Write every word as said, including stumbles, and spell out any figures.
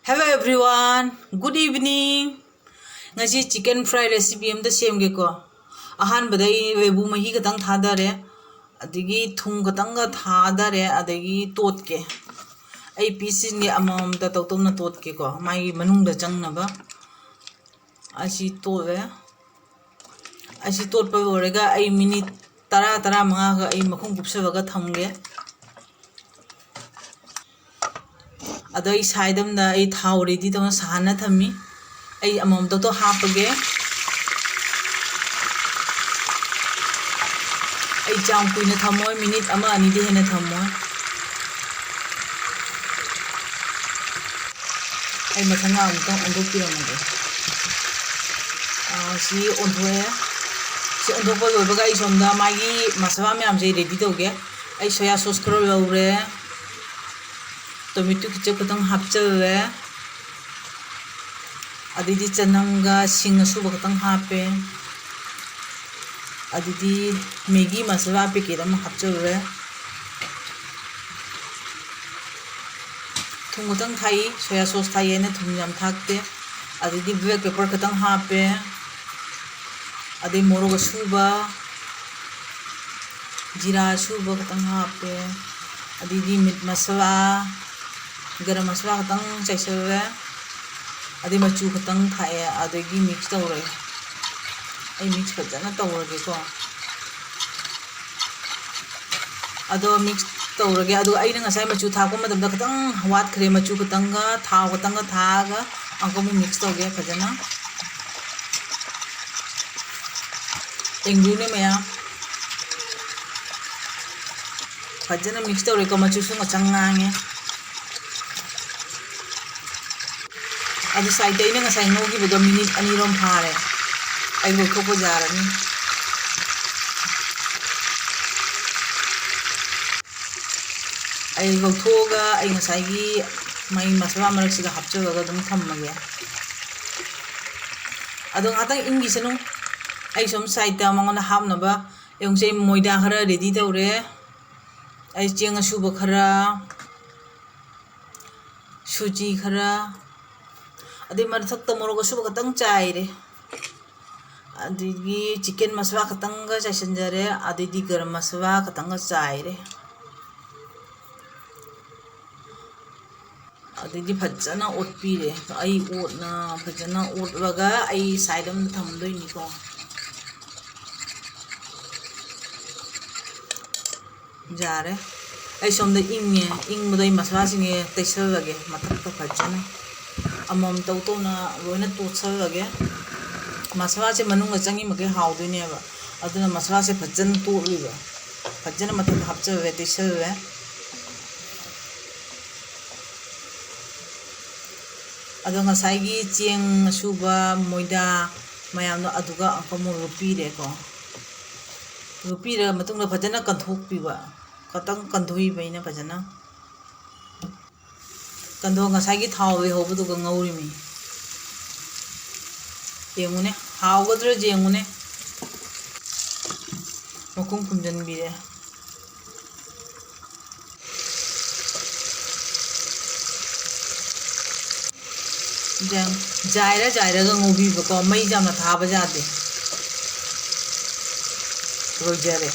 Hello everyone, good evening. ꯉꯁꯤ chicken fry recipe ꯑꯝꯇ ꯁꯦꯝꯒꯦꯀꯣ꯫ ꯑꯍꯥꯟꯕꯗ ꯑꯩ ꯂꯦꯕꯨ ꯃꯍꯤ ꯈꯛꯇꯪ ꯊꯥꯗꯔꯦ, ꯑꯗꯒꯤ ꯊꯨꯝ ꯈꯛꯇꯪꯒ ꯊꯥꯗꯔꯦ, ꯑꯗꯒꯤ ꯇꯣꯠꯀꯦ꯫ ꯑꯩ pieceꯁꯤꯡꯁꯦ ꯑꯃꯃꯝꯇ ꯇꯧ ꯇꯧꯅ ꯇꯣꯠꯀꯦꯀꯣ, ꯃꯥꯒꯤ ꯃꯅꯨꯡꯗ ꯆꯪꯅꯕ꯫ ꯑꯁꯤ ꯇꯣꯠꯂꯦ꯫ ꯑꯁꯤ ꯇꯣꯠꯄ ꯂꯣꯏꯔꯒ ꯑꯩ minute ꯇꯔꯥ, ꯇꯔꯥꯃꯉꯥꯒ ꯑꯩ ꯃꯈꯨꯝ ꯀꯨꯞꯁꯜꯂꯒ ꯊꯝꯒꯦ꯫ ꯑꯗꯣ ꯑꯩ side ꯑꯃꯗ ꯑꯩ ꯊꯥꯎ ready ꯇꯧꯅ ꯁꯥꯍꯟꯅ ꯊꯝꯃꯤ꯫ ꯑꯩ ꯑꯃꯃꯝꯇꯣ ꯍꯥꯞꯄꯒꯦ꯫ ꯑꯩ ꯌꯥꯝ ꯀꯨꯏꯅ ꯊꯝꯃꯣꯏ, minute ꯑꯃ ꯑꯅꯤꯗꯤ ꯍꯦꯟꯅ ꯊꯝꯃꯣꯏ꯫ ꯑꯩ ꯃꯊꯪ ꯑꯃꯨꯛꯇꯪ ꯑꯣꯟꯊꯣꯛꯄꯤꯔꯝꯃꯒꯦ꯫ ꯑꯥ, ꯁꯤ ꯑꯣꯟꯊꯣꯛꯑꯦ꯫ ꯁꯤ ꯑꯣꯟꯊꯣꯛꯄ ꯂꯣꯏꯕꯒ ꯑꯩ ꯁꯣꯝꯗ ꯃꯥꯒꯤ ꯃꯁꯥꯂꯥ ꯃꯌꯥꯝꯁꯦ ready ꯇꯧꯒꯦ꯫ ꯑꯩ soya sauce ꯈꯔ ꯂꯧꯔꯦ, tomato ketchup ꯈꯤꯇꯪ ꯍꯥꯞꯆꯜꯂꯦ, ꯑꯗꯩꯗꯤ ꯆꯅꯝꯒ ꯁꯤꯡ ꯑꯁꯨꯕ ꯈꯤꯇꯪ ꯍꯥꯞꯄꯦ, ꯑꯗꯩꯗꯤ Maggi ꯃꯁꯥꯂꯥ packet ꯑꯃ ꯍꯥꯞꯆꯜꯂꯦ꯫ ꯊꯨꯝ ꯈꯛꯇꯪ ꯊꯥꯛꯏ, soya sauce ꯊꯥꯛꯏ ꯍꯥꯏꯅ ꯊꯨꯝ ꯌꯥꯝ ꯊꯥꯛꯇꯦ꯫ ꯑꯗꯩꯗꯤ black pepper ꯈꯛꯇꯪ ꯍꯥꯞꯄꯦ, ꯑꯗꯩ ꯃꯣꯔꯣꯛ ꯑꯁꯨꯕ, ꯖꯤꯔꯥ ꯑꯁꯨꯕ ꯈꯛꯇꯪ ꯍꯥꯞꯄꯦ, ꯑꯗꯩꯗꯤ meat ꯃꯁꯥꯂꯥ, ꯒꯔꯝ ꯃꯁꯥꯂꯥ ꯈꯛꯇꯪ ꯆꯥꯏꯁꯤꯜꯂꯦ, ꯑꯗꯩ ꯃꯆꯨ ꯈꯛꯇꯪ ꯊꯥꯛꯑꯦ, ꯑꯗꯒꯤ mix ꯇꯧꯔꯦ꯫ ꯑꯩ mix ꯐꯖꯅ ꯇꯧꯔꯒꯦꯀꯣ꯫ ꯑꯗꯣ mix ꯇꯧꯔꯒꯦ꯫ ꯑꯗꯨꯒ ꯑꯩꯅ ꯉꯁꯥꯏ ꯃꯆꯨ ꯊꯥꯛꯄ ꯃꯇꯝꯗ ꯈꯤꯇꯪ ꯋꯥꯠꯈ꯭ꯔꯦ, ꯃꯆꯨ ꯈꯤꯇꯪꯒ ꯊꯥꯎ ꯈꯤꯇꯪꯒ ꯊꯥꯛꯑꯒ ꯑꯃꯨꯛꯀ ꯑꯃꯨꯛ mix ꯇꯧꯒꯦ ꯐꯖꯅ꯫ ꯌꯦꯡꯕꯤꯌꯨꯅꯦ ꯃꯌꯥꯝ, ꯐꯖꯅ mix ꯇꯧꯔꯦꯀꯣ, ꯃꯆꯨꯁꯨ ꯉꯁꯪ ꯉꯥꯡꯉꯦ꯫ ꯑꯗꯨ sideꯇ ꯑꯩꯅ ꯉꯁꯥꯏ ꯉꯧꯈꯤꯕꯗꯣ minute ꯑꯅꯤꯔꯣꯝ ꯐꯥꯔꯦ꯫ ꯑꯩ ꯂꯧꯊꯣꯛꯄ ꯌꯥꯔꯅꯤ꯫ ꯑꯩ ꯂꯧꯊꯣꯛꯑꯒ ꯑꯩ ꯉꯁꯥꯏꯒꯤ ꯃꯥꯒꯤ ꯃꯁꯥꯂꯥ ꯃꯔꯛꯁꯤꯗ ꯍꯥꯞꯆꯤꯜꯂꯒ ꯑꯗꯨꯝ ꯊꯝꯃꯒꯦ꯫ ꯑꯗꯣ ꯉꯥꯛꯇꯪ ꯏꯪꯈꯤꯁꯅꯨ꯫ ꯑꯩ ꯁꯨꯝ sideꯇ ꯃꯉꯣꯟꯗ ꯍꯥꯞꯅꯕ ꯌꯦꯡꯉꯨꯁꯦ, ꯑꯩ ꯃꯣꯏꯗꯥ ꯈꯔ ready ꯇꯧꯔꯦ꯫ ꯑꯩ ꯆꯦꯡ ꯑꯁꯨꯕ ꯈꯔ, ꯁꯨꯖꯤ ꯈꯔ, ꯑꯗꯩ ꯃꯊꯛꯇ ꯃꯣꯔꯣꯛ ꯑꯁꯨꯕ ꯈꯛꯇꯪ ꯆꯥꯏꯔꯦ, ꯑꯗꯒꯤ ꯆꯤꯛꯀꯟ ꯃꯁꯥꯂꯥ ꯈꯛꯇꯪꯒ ꯆꯥꯏꯁꯤꯟꯖꯔꯦ, ꯑꯗꯩꯗꯤ ꯒꯔꯝ ꯃꯁꯥꯂꯥ ꯈꯛꯇꯪꯒ ꯆꯥꯏꯔꯦ꯫ ꯑꯗꯩꯗꯤ ꯐꯖꯅ ꯑꯣꯠꯄꯤꯔꯦ꯫ ꯑꯩ ꯑꯣꯠꯅ ꯐꯖꯅ ꯑꯣꯠꯂꯒ ꯑꯩ ꯁꯥꯏꯗ ꯑꯃꯗ ꯊꯝꯗꯣꯏꯅꯤꯀꯣ꯫ ꯌꯥꯔꯦ꯫ ꯑꯩ ꯁꯣꯝꯗ ꯏꯪꯉꯦ, ꯏꯪꯕꯗꯣ ꯑꯩ ꯃꯁꯥꯂꯥꯁꯤꯡꯁꯦ ꯇꯩꯁꯜꯂꯒꯦ ꯃꯊꯛꯇ ꯐꯖꯅ꯫ ꯑꯃꯃꯝ ꯇꯧ ꯇꯧꯅ ꯂꯣꯏꯅ ꯇꯣꯠꯁꯜꯂꯒꯦ꯫ ꯃꯁꯥꯂꯥꯁꯦ ꯃꯅꯨꯡꯗ ꯆꯪꯉꯤ ꯃꯈꯩ ꯍꯥꯎꯗꯣꯏꯅꯦꯕ꯫ ꯑꯗꯨꯅ ꯃꯁꯥꯂꯥꯁꯦ ꯐꯖꯅ ꯇꯣꯠꯂꯤꯕ꯫ ꯐꯖꯅ ꯃꯊꯛꯇ ꯍꯥꯞꯆꯜꯂꯦ, ꯇꯩꯁꯜꯂꯦ꯫ ꯑꯗꯣ ꯉꯁꯥꯏꯒꯤ ꯆꯦꯡ ꯑꯁꯨꯕ, ꯃꯣꯏꯗꯥ ꯃꯌꯥꯝꯗꯣ ꯑꯗꯨꯒ ꯑꯃꯨꯛꯀ ꯑꯃꯨꯛ ꯂꯨꯞꯄꯤꯔꯦꯀꯣ꯫ ꯂꯨꯞꯄꯤꯔ ꯃꯇꯨꯡꯗ ꯐꯖꯅ ꯀꯟꯊꯣꯛꯄꯤꯕ꯫ ꯈꯇꯪ ꯀꯟꯊꯣꯛꯏꯕ ꯑꯩꯅ ꯐꯖꯅ꯫ ꯀꯟꯊꯣꯛ-, ꯉꯁꯥꯏꯒꯤ ꯊꯥꯎ ꯂꯩꯍꯧꯕꯗꯨꯒ ꯉꯧꯔꯤꯃꯤ꯫ ꯌꯦꯡꯉꯨꯅꯦ, ꯍꯥꯎꯒꯗ꯭ꯔꯥ ꯌꯦꯡꯉꯨꯅꯦ꯫ ꯃꯈꯨꯝ ꯈꯨꯝꯖꯤꯟꯕꯤꯔꯦ꯫ ꯌꯥꯝ ꯖꯥꯏꯔ ꯖꯥꯏꯔꯒ ꯉꯧꯕꯤꯕꯀꯣ, ꯃꯩꯁꯦ ꯌꯥꯝꯅ ꯊꯥꯕ ꯌꯥꯗꯦ꯫ ꯂꯣꯏꯖꯔꯦ꯫